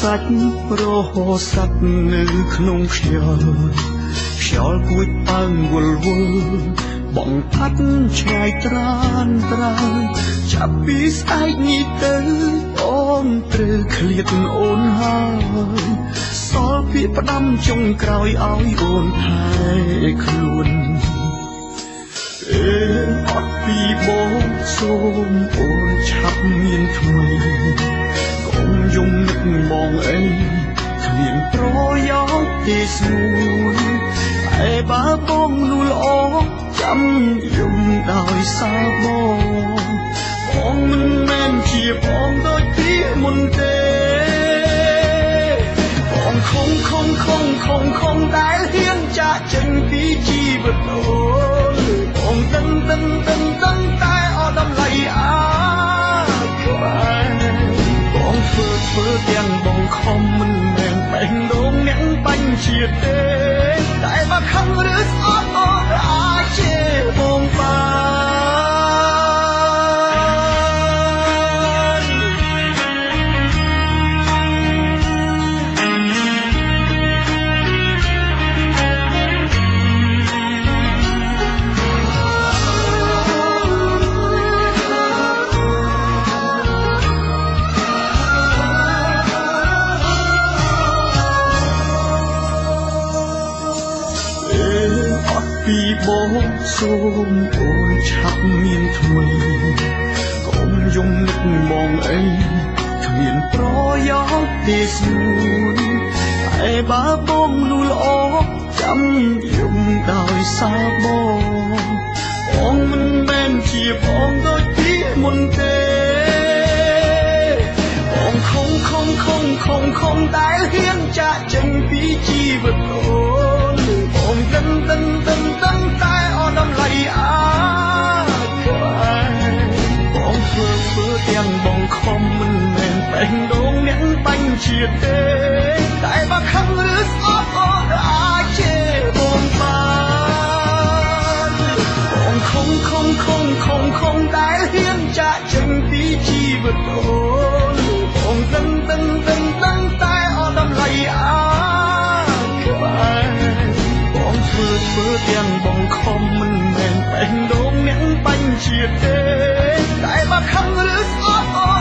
សាច់រហសัตว์នៅក្នុងខ្យល់ខ្យល់គួចប៉ើងវល់វល់បងផាត់ឆ្ងាយត្រានត្រានចាប់ពីស្អែកនេះទៅអូនត្រូវឃ្លាតអូនហើយសល់ពាក្យផ្ដាំចុងក្រោយឲ្យអូនថែខ្លួនអេអត់ពីបងសូមអូនឆាប់មានថ្មីកុំយំនឹកបងអីគ្មានប្រយោជន៍ទេស្ងួនតែបើបងនោះល្អចាំយំដោយសារបងបងមិនមែនជាបងដូចពីមុនទេបងខំខំខំខំខំដែលហ៊ានចាកចេញពីជីវិតអូនបងដឹងដឹងដឹងដឹងតែអត់តម្លៃអាក្បែរបងធ្វើធ្វើទាំងបងខំមិនមែនបេះដូងអ្នកបាញ់ជាទេតែបើខឹងឬស្អប់អូនអាចជេរបងបានពីបងសូមអូនឆាប់មានថ្មីកុំយំនឹកបងអីគ្មានប្រយោជន៍ទេស្ងួនតែបើបងនោះល្អចាំយំដោយសារបងបងមិនមែនជាបងដូចពីមុនទេបងខំខំខំខំខំដែលហ៊ានចាកចេញពីជីវិតអូនបងដឹងដឹងដឹងដឹងតែអត់តម្លៃអាក្បែរបងធ្វើធ្វើទាំងបងខំមិនមែនបេះដូងអ្នកបាញ់ជាទេតែបើខឹងឬស្អប់អូនអាចជេរបងបានបងខំខំខំខំខំដែលហ៊ានចាកចេញពីជីវិតអូនបងដឹងដឹងដឹងដឹងតែអត់តម្លៃអាក្បែរបងធ្វើធ្វើទាំងបងខំមិនមែនបេះដូងអ្នកបាញ់ជាទេតែបើខឹងឬស្អប់អូ